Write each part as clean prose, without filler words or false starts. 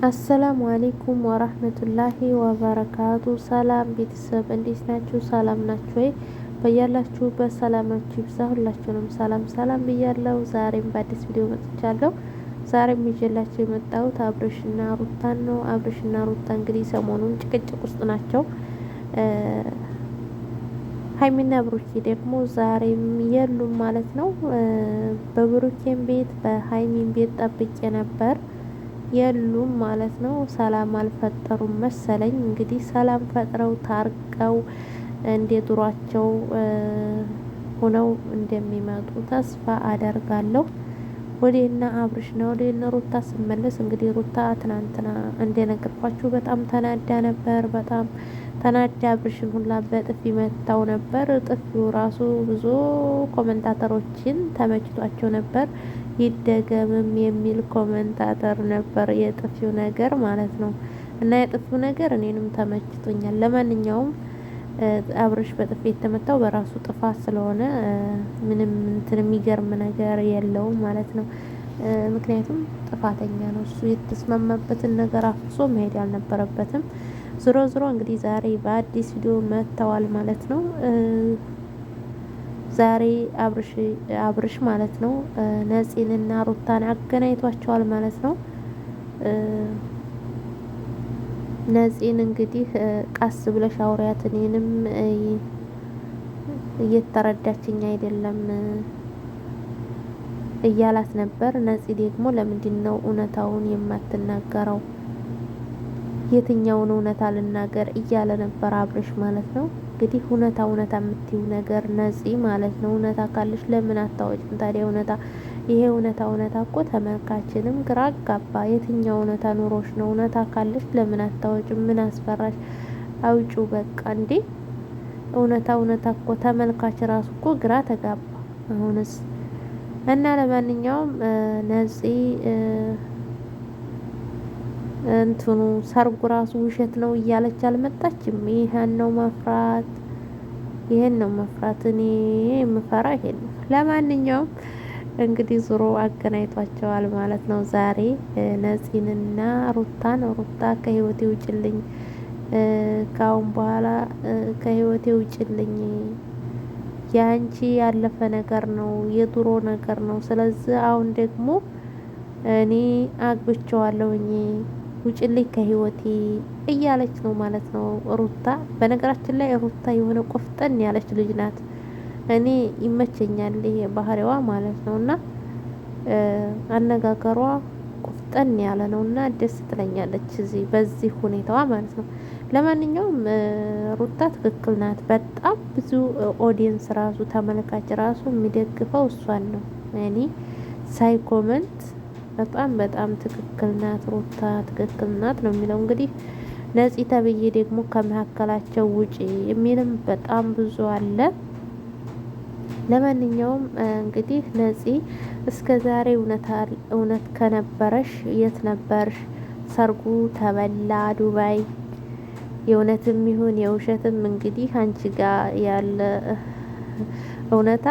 السلام عليكم ورحمة الله وبركاته። ሰላም ቤተሰብ እንዴት ናችሁ? ሰላም ናችሁ ወይ? በያላችሁበት ሰላማችሁ ይብዛ። ሁላችሁንም ሰላም ሰላም ብያለሁ። ዛሬም በአዲስ ቪዲዮ መጥቻለሁ። ዛሬም ይዤላችሁ የመጣሁት አብርሽና ሩታን ነው። አብርሽና ሩታ እንግዲህ ሰሞኑን ጭቅጭቅ ውስጥ ናቸው። ሀይሚና ብሩኬ ደግሞ ዛሬም የሉም ማለት ነው። በብሩኬን ቤት በሀይሚን ቤት ጠብቄ ነበር የሉም ማለት ነው። ሰላም አልፈጠሩም መሰለኝ። እንግዲህ ሰላም ፈጥረው ታርቀው እንደ ድሯቸው ሆነው እንደሚመጡ ተስፋ አደርጋለሁ። ወዴና አብርሽ ነው ወዴና ሩታ ስመለስ እንግዲህ ሩታ ትናንትና እንደነገርኳችሁ በጣም ተናዳ ነበር። በጣም ተናዳ አብርሽን ሁላ በጥፊ መታው ነበር። ጥፊው ራሱ ብዙ commentator ኦችን ተመችቷቸው ነበር። ይደገምም የሚል commentator ነበር የጥፊው ነገር ማለት ነው። እና የጥፊው ነገር እኔንም ተመችቶኛል። ለማንኛውም አብርሽ በጥፊ የተመታው በራሱ ጥፋት ስለሆነ ምንም እንትን የሚገርም ነገር የለውም ማለት ነው። ምክንያቱም ጥፋተኛ ነው እሱ የተስማማበትን ነገር አፍርሶ መሄድ አልነበረበትም። ዞሮ ዞሮ እንግዲህ ዛሬ በአዲስ ቪዲዮ መጥተዋል ማለት ነው። ዛሬ አብርሽ ማለት ነው ነፂንና ሩታን አገናኝቷቸዋል ማለት ነው። ነፂን እንግዲህ ቀስ ብለሽ አውሪያት፣ እኔንም እየተረዳችኝ አይደለም እያላት ነበር። ነፂ ደግሞ ለምንድን ነው እውነታውን የማትናገረው? የትኛውን እውነታ ልናገር እያለ ነበር አብርሽ ማለት ነው። እንግዲህ እውነታ እውነታ የምትይው ነገር ነፂ ማለት ነው። እውነታ ካለሽ ለምን አታወጭም ታዲያ? እውነታ ይሄ እውነታ እውነታ እኮ ተመልካችንም ግራ አጋባ። የትኛው እውነታ ኑሮሽ ነው? እውነታ ካለሽ ለምን አታወጭም? ምን አስፈራሽ? አውጩ በቃ እንዴ! እውነታ እውነታ እኮ ተመልካች ራሱ እኮ ግራ ተጋባ አሁንስ። እና ለማንኛውም ነፂ እንትኑ ሰርጉ ራሱ ውሸት ነው እያለች አልመጣችም። ይሄን ነው መፍራት፣ ይሄን ነው መፍራት። እኔ የምፈራ ይሄን ነው። ለማንኛውም እንግዲህ ዙሮ አገናኝቷቸዋል ማለት ነው ዛሬ ነፂንና ሩታን። ሩታ ከህይወቴ ውጭልኝ፣ ካሁን በኋላ ከህይወቴ ውጭልኝ፣ የአንቺ ያለፈ ነገር ነው፣ የድሮ ነገር ነው። ስለዚህ አሁን ደግሞ እኔ አግብቼዋለሁኝ ውጭልኝ ከህይወቴ እያለች ነው ማለት ነው ሩታ። በነገራችን ላይ ሩታ የሆነ ቆፍጠን ያለች ልጅ ናት። እኔ ይመቸኛል ይሄ ባህሪዋ ማለት ነው እና አነጋገሯ ቆፍጠን ያለ ነው እና ደስ ትለኛለች እዚህ በዚህ ሁኔታዋ ማለት ነው። ለማንኛውም ሩታ ትክክል ናት። በጣም ብዙ audience ራሱ ተመልካች ራሱ የሚደግፈው እሷን ነው። እኔ ሳይ comment በጣም በጣም ትክክል ናት ሩታ ትክክል ናት ነው የሚለው። እንግዲህ ነፂ ተብዬ ደግሞ ከመካከላቸው ውጪ የሚልም በጣም ብዙ አለ። ለማንኛውም እንግዲህ ነፂ እስከ ዛሬ እውነት ከነበረሽ የት ነበርሽ? ሰርጉ ተበላ ዱባይ፣ የእውነትም ይሁን የውሸትም እንግዲህ አንቺ ጋር ያለ እውነታ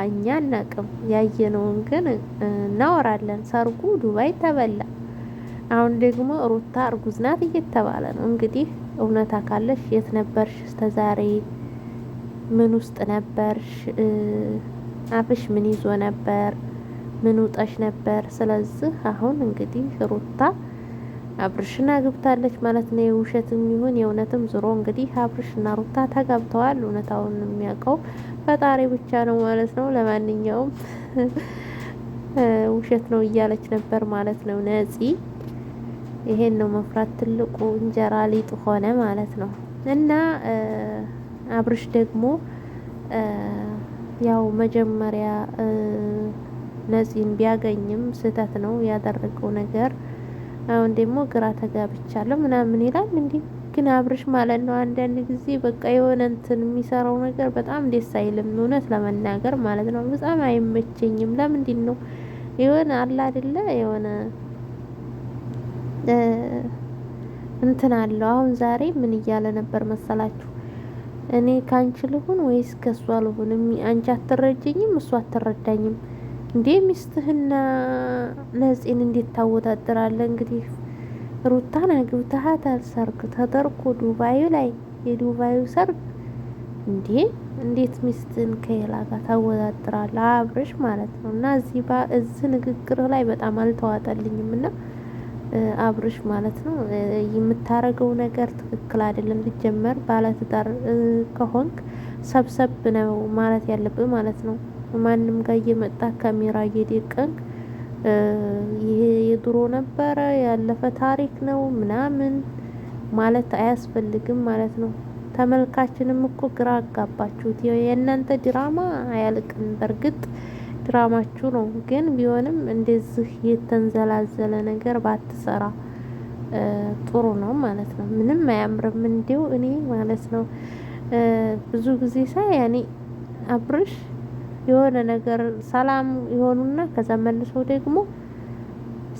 እኛ አናቅም። ያየነውን ግን እናወራለን። ሰርጉ ዱባይ ተበላ። አሁን ደግሞ ሩታ እርጉዝ ናት እየተባለ ነው። እንግዲህ እውነታ ካለሽ የት ነበርሽ እስከ ዛሬ? ምን ውስጥ ነበርሽ? አፍሽ ምን ይዞ ነበር? ምን ውጠሽ ነበር? ስለዚህ አሁን እንግዲህ ሩታ አብርሽን አግብታለች ማለት ነው። የውሸትም ይሁን የእውነትም ዞሮ እንግዲህ አብርሽና ሩታ ተጋብተዋል። እውነታውን የሚያውቀው ፈጣሪ ብቻ ነው ማለት ነው። ለማንኛውም ውሸት ነው እያለች ነበር ማለት ነው ነፂ። ይሄን ነው መፍራት፣ ትልቁ እንጀራ ሊጥ ሆነ ማለት ነው። እና አብርሽ ደግሞ ያው መጀመሪያ ነፂን ቢያገኝም ስህተት ነው ያደረገው ነገር። አሁን ደግሞ ግራ ተጋብቻለሁ ምናምን ይላል። እንዲህ ግን አብርሽ ማለት ነው አንዳንድ ጊዜ በቃ የሆነ እንትን የሚሰራው ነገር በጣም ደስ አይልም፣ እውነት ለመናገር ማለት ነው። በጣም አይመቸኝም። ለምንድን ነው የሆነ አለ አይደለ የሆነ እንትን አለው። አሁን ዛሬ ምን እያለ ነበር መሰላችሁ? እኔ ካንቺ ልሁን ወይስ ከሷ ልሁን? አንቺ አትረጀኝም፣ እሷ አትረዳኝም። እንዴ ሚስትህና ነፂን እንዴት ታወዳድራለህ? እንግዲህ ሩታን አግብተሃታል። ሰርግ ተደርጎ ዱባዩ ላይ የዱባዩ ሰርግ እንዴ! እንዴት ሚስትን ከሌላ ጋር ታወዳድራለህ? አብርሽ ማለት ነው። እና እዚህ እዚህ ንግግርህ ላይ በጣም አልተዋጠልኝም እና አብርሽ ማለት ነው የምታረገው ነገር ትክክል አይደለም። ሲጀመር ባለትዳር ከሆንክ ሰብሰብ ነው ማለት ያለብህ ማለት ነው። ማንም ጋር እየመጣ ካሜራ እየደቀንክ ይሄ የድሮ ነበረ ያለፈ ታሪክ ነው ምናምን ማለት አያስፈልግም ማለት ነው። ተመልካችንም እኮ ግራ አጋባችሁት። የእናንተ ድራማ አያልቅም። በእርግጥ ድራማችሁ ነው፣ ግን ቢሆንም እንደዚህ የተንዘላዘለ ነገር ባትሰራ ጥሩ ነው ማለት ነው። ምንም አያምርም። እንዲው እኔ ማለት ነው ብዙ ጊዜ ሳይ ያኔ አብርሽ የሆነ ነገር ሰላም የሆኑና ከዛ መልሰው ደግሞ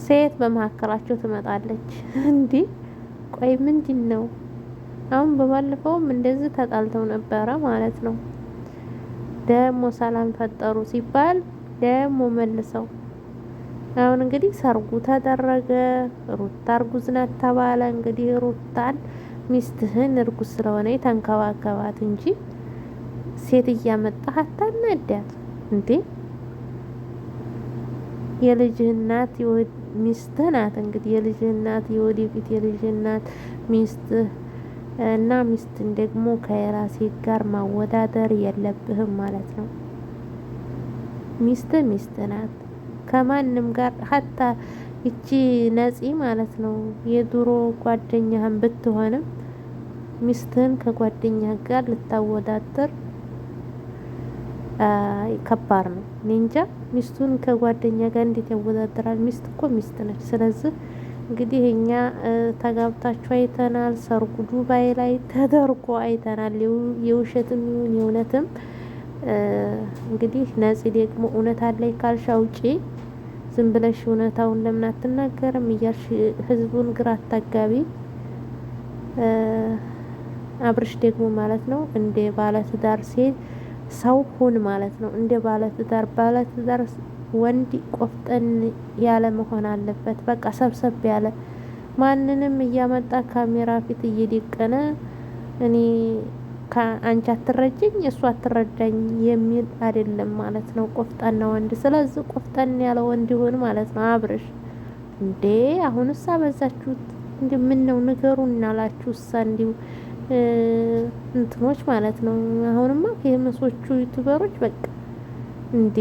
ሴት በመካከላቸው ትመጣለች። እንዲህ ቆይ ምንድን ነው አሁን? በባለፈውም እንደዚህ ተጣልተው ነበረ ማለት ነው። ደግሞ ሰላም ፈጠሩ ሲባል ደግሞ መልሰው አሁን እንግዲህ ሰርጉ ተደረገ፣ ሩታ እርጉዝ ናት ተባለ። እንግዲህ ሩታን ሚስትህን እርጉዝ ስለሆነ ተንከባከባት እንጂ ሴት እያመጣህ አታናዳት እንዴ! የልጅህ እናት ሚስትህ ናት። እንግዲህ የልጅህ እናት የወደፊት የልጅህ እናት ሚስትህ እና ሚስትን ደግሞ ከራሴ ጋር ማወዳደር የለብህም ማለት ነው። ሚስት ሚስት ናት። ከማንም ጋር ሀታ ይቺ ነፂ ማለት ነው የድሮ ጓደኛህን ብትሆንም ሚስትህን ከጓደኛህ ጋር ልታወዳደር ከባድ ነው። እኔ እንጃ ሚስቱን ከጓደኛ ጋር እንዴት ያወዳደራል? ሚስት እኮ ሚስት ነች። ስለዚህ እንግዲህ እኛ ተጋብታችሁ አይተናል። ሰርጉ ዱባይ ላይ ተደርጎ አይተናል። የውሸትም ይሁን የእውነትም እንግዲህ ነፂ ደግሞ እውነት አለኝ ካልሽ አውጪ። ዝም ብለሽ እውነታውን ለምን አትናገርም እያልሽ ህዝቡን ግራ አታጋቢ። አብርሽ ደግሞ ማለት ነው እንደ ባለትዳር ሴት ሰው ሁን ማለት ነው። እንደ ባለትዳር ባለትዳር ወንድ ቆፍጠን ያለ መሆን አለበት። በቃ ሰብሰብ ያለ ማንንም እያመጣ ካሜራ ፊት እየደቀነ እኔ አንቺ አትረጅኝ እሱ አትረዳኝ የሚል አይደለም ማለት ነው ቆፍጠና ወንድ። ስለዚህ ቆፍጠን ያለ ወንድ ይሁን ማለት ነው አብርሽ። እንዴ አሁንስ አበዛችሁት። እንዲ ምን ነው ንገሩን አላችሁ እሳ እንዲሁ እንትኖች ማለት ነው። አሁንማ famous ኦቹ YouTuber ኦች በቃ እንዴ